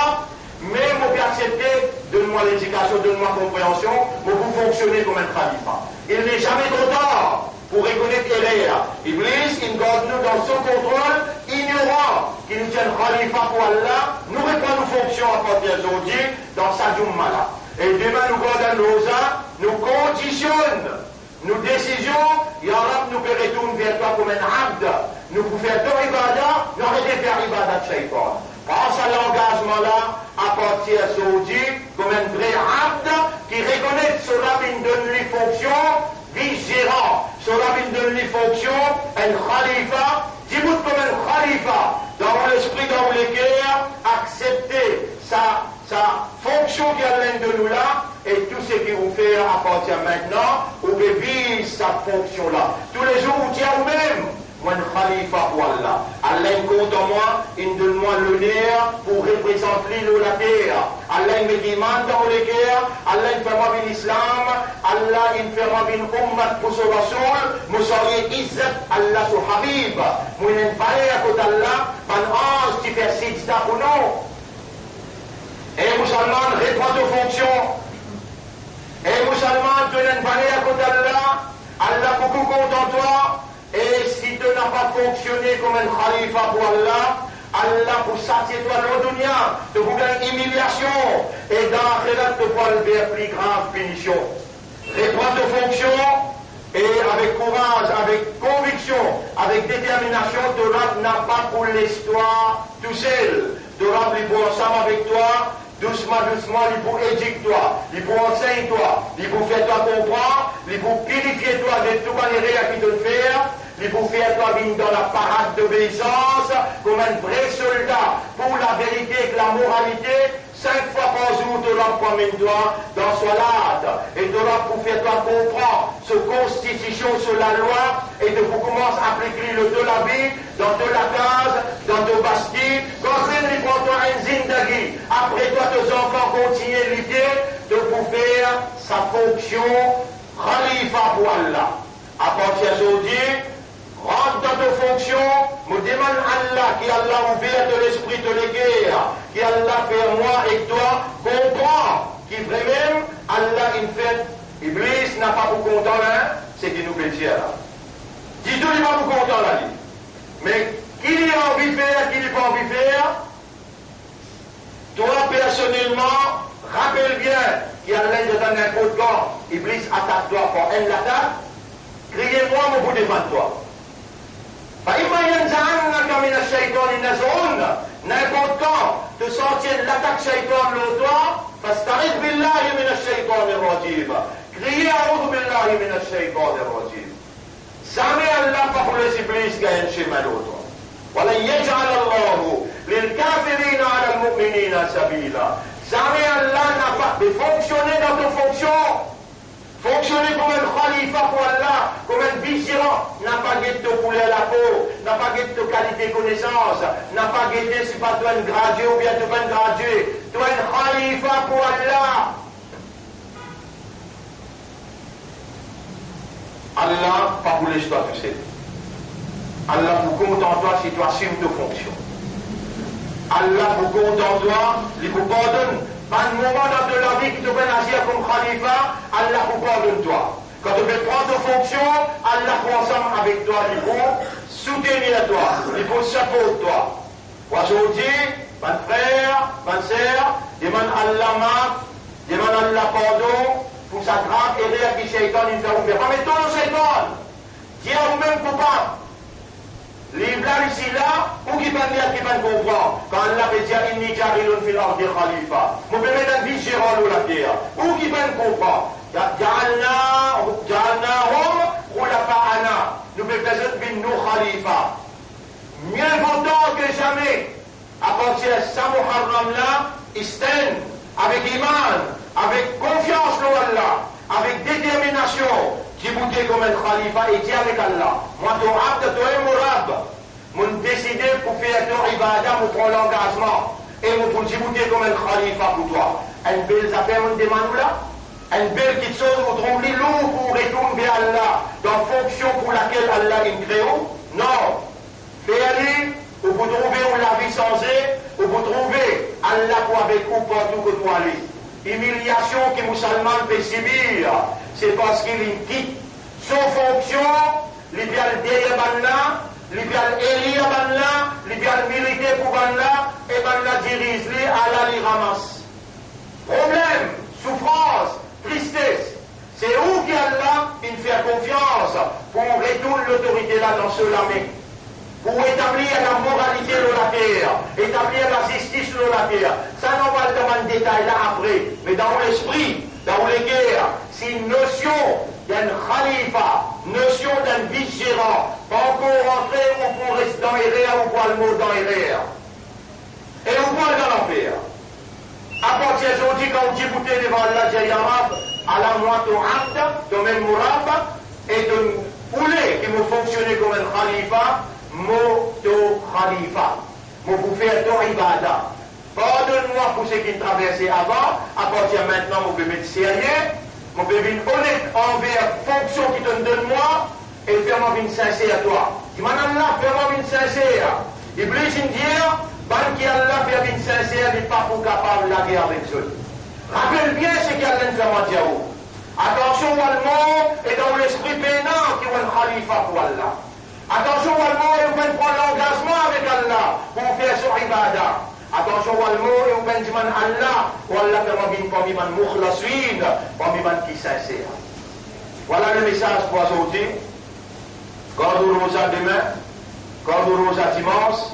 me mo pe aksepte, donn mwa ledikasion, donn mwa konpreansion, mo pou fonksione kouma enn khalifa. Il n'est jamais trop tard pou rekonet erer. Iblis inn gard nou dan so kontrol, ignoran ki nou ti enn khalifa pou Allah. Nou repran nou fonksion apartir zordi dan sa jouma la. E demin nou gard enn roza, nou kondisionn nou desizion, ya Rab, nou pe retourn ver twa kouma enn abd. Nou pou fer to ibada, nou aret fer ibada shaytan. Pran sa langazman la, apartir zordi, kouma enn vre abd ki rekonet so Rab inn donn li fonksion, vizeran, so Rab inn donn li fonksion, enn khalifa, dibout kouma enn khalifa, dan ou lespri, dan ou leker, aksepte sa, sa fonksion ki Allah inn donn ou la, e tou seki ou fer apartir mintnan, ou pe viv sa fonksion la. Toulezour ou dir ou mem, mo enn khalifa pou Allah. Allah inn kontan mwa, inn donn mwa loner pou reprezant li lor later. Allah inn met iman dan mo leker, Allah inn fer mwa vinn Islam, Allah inn fer mwa vinn ummat pou so Rasoul, mo sarye izzat Allah so Habib. Mo ena enn valer kot Allah, bann anz ti fer sijda pou nou. E mousalman, repran to fonksion. E mousalman, to ena enn valer kot Allah, Allah boukou kontan twa, e si to napa fonksione kouma enn khalifa pou Allah, Allah pou satie twa lor dounia, to pou gagn imiliasion, e dan laxirat to pou al ver pli grav pinision. Repran to fonksion, e avek kouraz, avek konviksion, avek determinasion, to Rab napa pou les twa tousel. To Rab li pou ansam avek twa, dousman, dousman, li pou edik twa, li pou ansegn twa, li pou fer twa konpran, li pou pirifie twa de tou bann erer ki to fer, Li pou fer twa vinn dan laparad dobeisans kouma enn vre solda pou laverite ek lamoralite. Sink fwa par zour to rab pou amenn twa dan swalat, e to rab pou fer twa konpran so konstitision, so lalwa, e to pou koumans aplik li lor to lavi, dan to lakaz, dan to basti. Kanmem li pran twa enn zindagi, apre twa to zanfan kontigne lite, to pou fer sa fonksion khalifa pou Allah. Apartir zordi, rant dan to fonksion, mo demann Allah, ki Allah ouver to lespri, to leker, ki Allah fer mwa ek twa konpran ki vremem Allah inn fer. Iblis napa pou kontan la, seki nou pe dir la. Ditou li pa pou kontan la li. Me ki li anvi fer, ki li pa anvi fer, twa personelman, rapel bien ki Allah inn dir twa, ninport kan Iblis atak twa par enn latak, kriye mwa, mo pou defann twa. Fa imma yanzaghannaka mina shaytani nazghun, ninport kan to santi enn latak shaytan lor twa, fasta'idh billahi mina shaytani rajim, kriye a'udhu billahi mina shaytani rajim. Zame Allah pa pou les Iblis gagn enn sime lor twa. Wa lan yaj'ala Allahu lil kafirina alal mu'minina sabila. Zame Allah napa, be fonksione dan to fonksion. Fonksione kouma enn khalifa pou Allah, kouma enn vizeran. Napa get to kouler lapo, napa get to kalite konesans, napa gete si pa to enn gradie oubien to pa enn gradie. To enn khalifa pou Allah. Allah pa pou les twa tousel. Allah pou kontan twa si to asim to fonksion. Allah pou kontan twa, li pou pardonn. Bann moman dan to lavi ki to pa'nn azir kom khalifa, Allah pou pardonn twa. Kan to pe pran to fonksion, Allah pou ansam avek twa, li pou soutenir twa, li pou siport twa. Azordi, bann frer, bann ser, demann Allah maf, demann Allah pardon pou sa grav erer ki Seytan inn fer ou fer. Pa met twa lor Seytan. Dir oumem koupab. Liv la, isi la, ou ki pa'nn lir, ki pa'nn konpran. Kan Allah pe dir, "Inni ja'ilun fil ardi khalifa." Mo pe met enn vizeran lor later. Ou ki pa'nn konpran. Ja-, ja'alna, ja'alnahum khulafa'ana. Nou pe fer zot vinn nou khalifa. Mie vo tar ke zame. Apartir sa Muharram la, Isten, avek iman, avek konfians lor Allah, avek determinasion, diboute kom enn khalifa e dir avek Allah, mwa to abd, to enn mo Rab, mo'nn deside pou fer to ibada, mo pran langazman, e mo pou diboute kom enn khalifa pou twa. Enn bel zafer mo'nn demann ou la, enn bel kiksoz, ou trouv li lour pou retourn ver Allah, dan fonksion pou lakel Allah inn kre ou? Non. Fer li, ou pou trouve ou lavi sanze, ou pou trouve Allah pou avek ou partou kot ou ale. Imiliasion ki Musalman pe sibir, se parski li kit so fonksion, li pe al deryer bann la, li pe al elir bann la, li pe al milite pou bann la, e bann la diriz li, ala li ramas. Problem, soufrans, tristes. Se ou ki Allah inn fer konfians pou retourn lotorite la dan so lame, pou etablir lamoralite lor later, etablir lazistis lor later. Sa nou al dan bann detay la apre, me dan ou lespri, dan ou leker, si nosion d'enn khalifa, nosion d'enn vizeran pa ankor rantre, ou pou res dan erer, ou pou al mor dan erer. E ou pou al dan lanfer. Apartir zordi, kan ou diboute devan Allah, dir, "Ya Rab, ala mwa to abd, to mem mo Rab, e to oule ki mo fonksione kom enn khalifa, mo to khalifa. Mo pou fer to ibada. Pardonn mwa pou seki traverse avan, apartir mintnan mo pe met serye, mo pe vinn onet anver fonksion ki to'nn donn mwa, e fer mwa vinn sinser twa." Dimann Allah, fer mwa vinn sinser. Iblis inn dir, bann ki Allah fer vinn sinser, li pa pou kapav lage avek zot. Rapel bien seki Allah inn fer mwa dir ou. Atansion, ou al mor, e dan ou lespri pena ki ou enn khalifa pou Allah. Atansion, ou al mor, e ou pa'nn pran langazman avek Allah pou fer so ibada. Atansion, ou al mor e ou pa'nn dimann Allah, o Allah, fer mwa vinn parmi bann mukhlasin, parmi bann ki sinser. Vwala lemesaz pou azordi. Gard ou roza demin, gard ou roza dimans,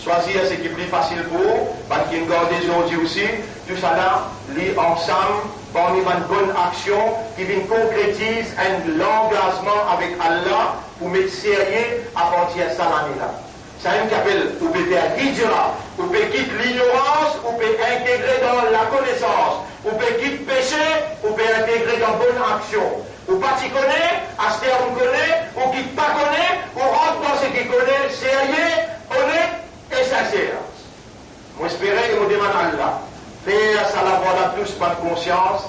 swazir seki pli fasil pou ou, bann ki inn garde zordi osi, tousala, li ansam parmi bann bonn aksion ki vinn konkretiz enn langazman avek Allah, Pou met serye apartir sa lane la. Samem ki apel, ou pe fer hijra, ou pe kit lignorans, ou pe integre dan lakonesans, ou pe kit pese, ou pe integre dan bonn aksion. Ou pa ti kone, aster ou kone, ou ki pa kone, ou rant dan seki kone, serye, onet e sinser. Mo espere e mo demann Allah, fer sa lavwa la tous bann konsians,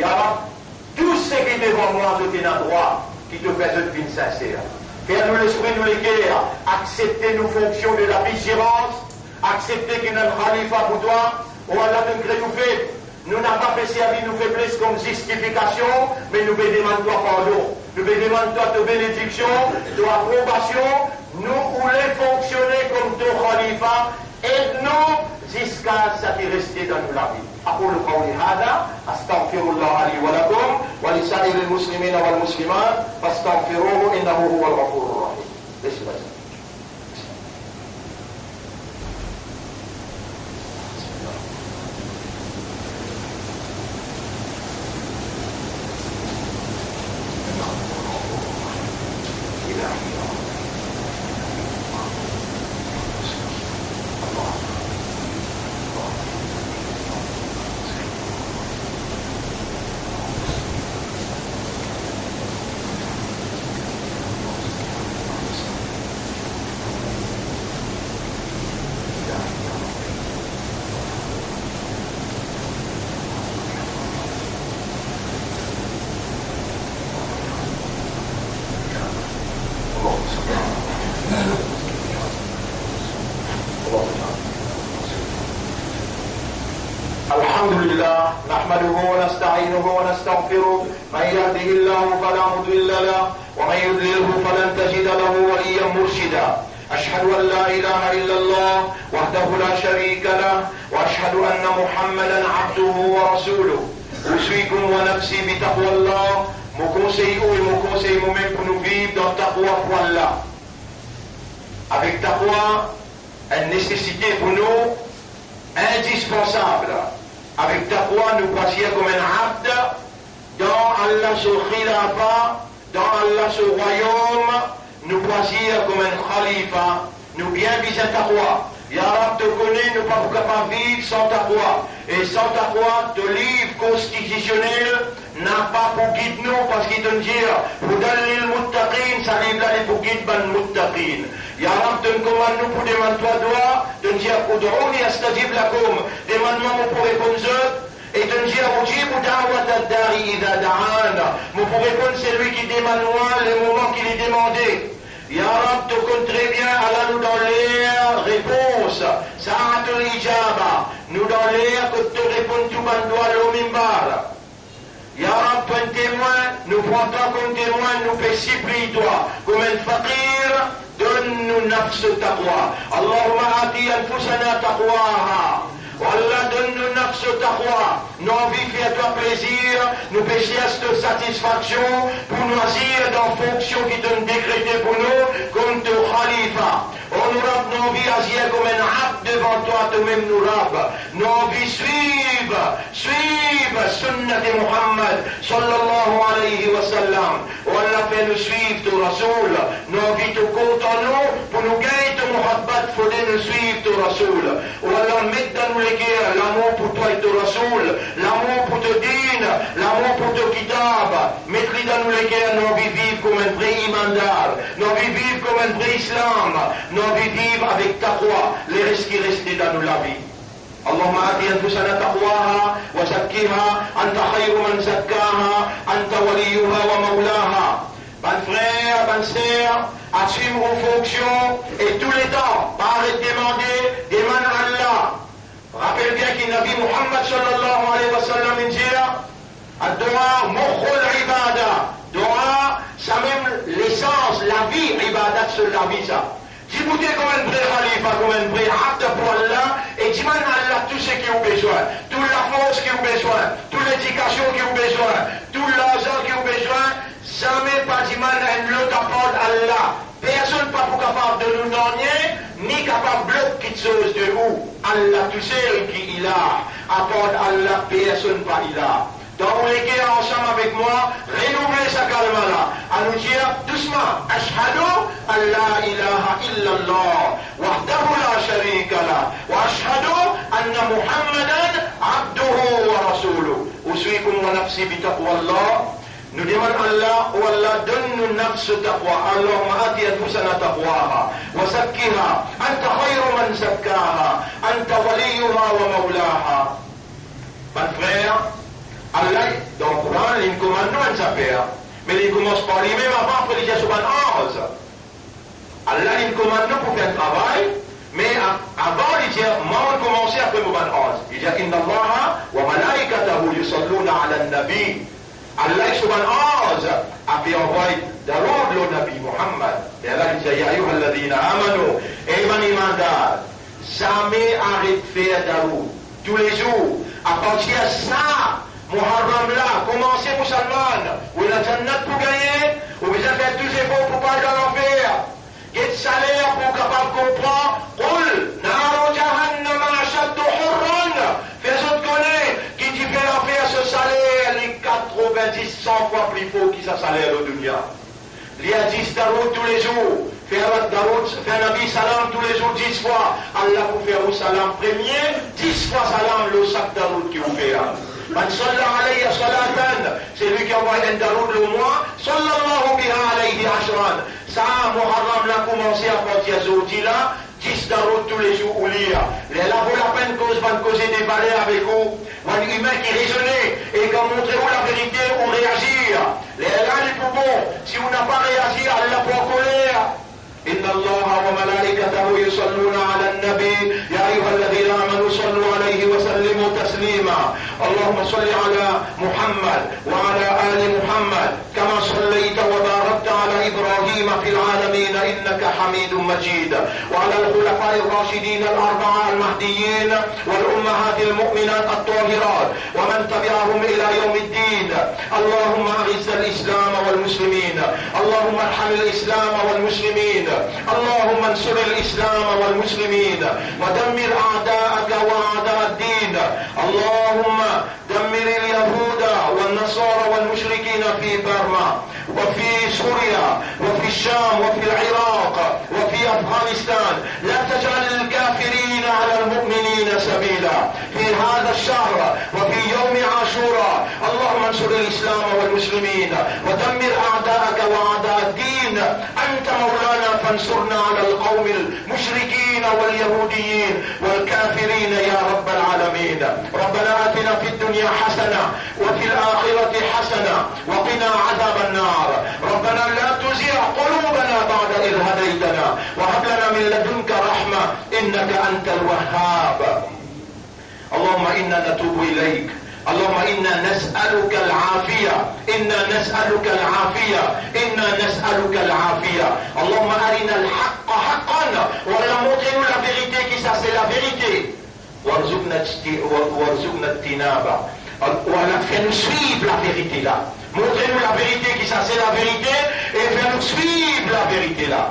ya Rab, tou seki devan mwa zot ena drwa, ki to fer zot vinn sinser. Fer nou lespri, nou leker, aksepte nou fonksion de la vizilans, aksepte ki nou enn khalifa pou twa, o Allah, to kre nou feb, nou napa pe servi nou febles kom zistifikasion, me nou pe demann twa pardon, nou pe demann twa to benediksion, to aprobasion, nou oule fonksione kom to khalifa, ed nou ziska sa ki reste dan nou lavi. أقول قولي هذا، أستغفر الله لي ولكم ولسائر المسلمين والمسلمات، فاستغفروه إنه هو الغفور الرحيم. الحمد لله، نحمده ونستعينه ونستغفره، من يهده الله فلا مضل له، ومن يضلله فلن تجد له وليا مرشدا. أشهد أن لا إله إلا الله وحده لا شريك له، وأشهد أن محمدا عبده ورسوله. أوصيكم ونفسي بتقوى الله. Mo konsey ou e mo konsey momem pou nou viv dan taqwa pou Allah. Avek taqwa, enn nesesite pou nou, indispansab. Avek taqwa, nou pou azir kom enn abd dan Allah so khilafa, dan Allah so rwayom, nou pou azir kom enn khalifa. Nou bien bizin taqwa. Ya Rab, to kone nou pa pou kapav viv san taqwa. E san taqwa, to liv konstitisionel napa pou gid nou, parski to'nn dir, هدى للمتقين, sa liv la li pou gid bann muttaqin. Ya Rab, to'nn komann nou pou demann twa dwa, to'nn dir, ادعوني أستجب لكم, demann mwa, mo pou reponn zot. E to'nn dir, أجيب دعوة الداع إذا دعان, mo pou reponn selwi ki demann mwa lemoman ki li demande. Ya Rab, to konn tre bien, ala nou dan ler repons, ساعة الإجابة, nou dan ler kot to reponn tou bann dwa lor mimbar. Ya Rab, to enn temwin, nou pran twa kom temwin, nou pe sipliy twa, kom enn fakir, donn nou nafs taqwa. اللهم آت أنفسنا تقواها. O Allah, donn nou nafs taqwa. Nou anvi fer twa plezir, nou pe sers to satisfaksion, pou nou azir dan fonksion ki to'nn dekrete pou nou, kom to khalifa. O nou Rab, nou anvi azir kom enn abd devan twa, to mem nou Rab. Nou anvi swiv, swiv sunnat Muhammad, sallallahu alayhi wa sallam. O Allah, fer nou swiv to Rasoul. Nou anvi to kontan nou, pou nou gagn to muhabbat, fode nou swiv to Rasoul. O Allah, met dan nou leker lamour pou twa e to Rasoul, lamour pou to din, lamour pou to kitab. Met li dan nou leker, nou anvi viv kom enn vre imandar, nou anvi viv kom enn vre Islam, nou anvi viv avek taqwa, leres ki reste dan nou lavi. اللهم آت أنفسنا تقواها وزكها أنت خير من زكاها أنت وليها ومولاها. Bann frer, bann ser, aswim ou fonksion, e touletan, pa aret demande, demann Allah. Rapel bien ki Nabi Muhammad sallallahu alayhi wa sallam inn dir, الدعاء مخ العبادة. Dua, sa mem lesans lavi, ibadat so lavi sa. Dibout kom enn vre khalifa, kom enn vre abd pou Allah, e dimann Allah tou seki ou bezwin, tou lafors ki ou bezwin, tou ledikasion ki ou bezwin, tou larzan ki ou bezwin, zame pa dimann enn lot apard Allah. Personn pa pou kapav donn ou nanye, ni kapav blok kitsoz de ou. Allah tousel ki ilah, apard Allah personn pa ilah. Dan ou leker ansam avek mwa, renouvle sa kalma la. Anou dir dousman, ashhadu an la ilaha illallah, wahdahu la sharika lah, wa ashhadu anna Muhammadan abduhu wa rasuluh. Usikum wa nafsi bi taqwallah. Nou demann Allah, o Allah, donn nou nafs taqwa. Allahumma ati anfusana taqwaha, wa zakkiha, anta khayru man zakkaha, anta waliyuha wa mawlaha. Bann frer, Allah, dan Koran, li komann nou enn zafer, me li koumans par limem avan, apre li dir so bann anz. Allah, li komann nou pou fer travay, me a-, avan, li dir, mwa, mo koumanse, apre mo bann anz. Li dir, inna Allaha wa malaikatahu yusalluna ala nabi. Allah ek so bann anz ape anvoy daroud lor Nabi Muhammad. Me Allah, li dir, ya ayyuhalladhina amanu, ey bann imandar, zame aret fer daroud. Toulezour, apartir sa Muharram la, koumanse Musalman, ou ena jannat pou gagne, ou bizin fer tou zefor pou pa al dan lanfer. Get saler pou kapav konpran, qul naru jahannama ashaddu harran. Fer zot kone ki dife lanfer so saler li katrovin-dis, san fwa pli for ki sa saler lor dunia. Lir dis daroud toulezour, fer daroud, fer Nabi salam toulezour dis fwa. Allah pou fer ou salam premie, dis fwa salam lor sak daroud ki ou fer. Man salla alayya salatan, selwi ki anvoy enn daroud lor mwa, sallallahu biha alayhi ashran. Sa Muharram la koumanse apartir zordi la, dis daroud toulezour ou lir. Lerla vo lapenn koz bann koze de valer avek ou. Ou enn imin ki rezone e kan montre ou laverite, ou reazir. Lerla li pou bon. Si ou napa reazir, Allah pou ankoler. Inna Allaha wa malaikatahu yusalluna ala nabi, ya ayyuhalladhina amanu sallu alayhi wa sallimu taslima. Allahumma salli ala Muhammad wa ala ali Muhammad. كما صليت وباركت على إبراهيم في العالمين إنك حميد مجيد، وعلى الخلفاء الراشدين الأربعة المهديين والأمهات المؤمنات الطاهرات ومن تبعهم إلى يوم الدين. اللهم أعز الإسلام والمسلمين، اللهم ارحم الإسلام والمسلمين، اللهم انصر الإسلام والمسلمين، ودمر أعداءك وأعداء الدين. اللهم دمر اليهود والنصارى والمشركين في برما وفي سوريا وفي الشام وفي العراق وفي أفغانستان. لا تجعل الكافرين على المؤمنين سبيلا في هذا الشهر وفي يوم عاشوراء. اللهم انصر الإسلام والمسلمين ودمر أعداءك وأعداء الدين. أنت مولانا فانصرنا على القوم المشركين واليهوديين والكافرين يا رب العالمين. ربنا آتنا في الدنيا حسنة وفي الآخرة حسنة وقنا عذاب النار. ربنا لا تزغ قلوبنا بعد إذ هديتنا وهب لنا من لدنك رحمة إنك أنت الوهاب. اللهم إنا نتوب إليك. اللهم إنا نسألك العافية. إنا نسألك العافية. إنا نسألك العافية. اللهم أرنا الحق حقا. Ou Allah, montre nou laverite ki sa se laverite. Warzuqna ijti-, wa-, warzuqna ijtinaba. Ou Allah, fer nou swiv laverite la. Montre nou laverite ki sa se laverite e fer nou swiv laverite la.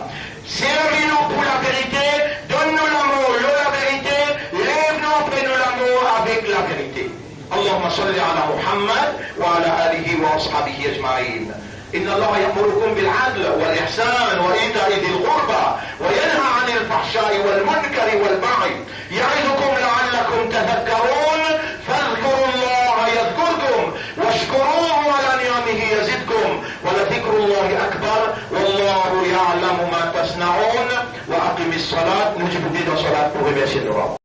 Servi nou pou laverite, donn nou lamor lor laverite, lev nou apre nou lamor avek laverite. اللهم صل على محمد وعلى آله وأصحابه أجمعين. إن الله يأمركم بالعدل والإحسان وإيتاء ذي القربى وينهى عن الفحشاء والمنكر والبغي يعظكم لعلكم تذكرون. فاذكروا الله يذكركم واشكروه على نعمه يزدكم ولذكر الله أكبر والله يعلم ما تصنعون. وأقم الصلاة. Nou dibout dan salat pou remersie nou Rab.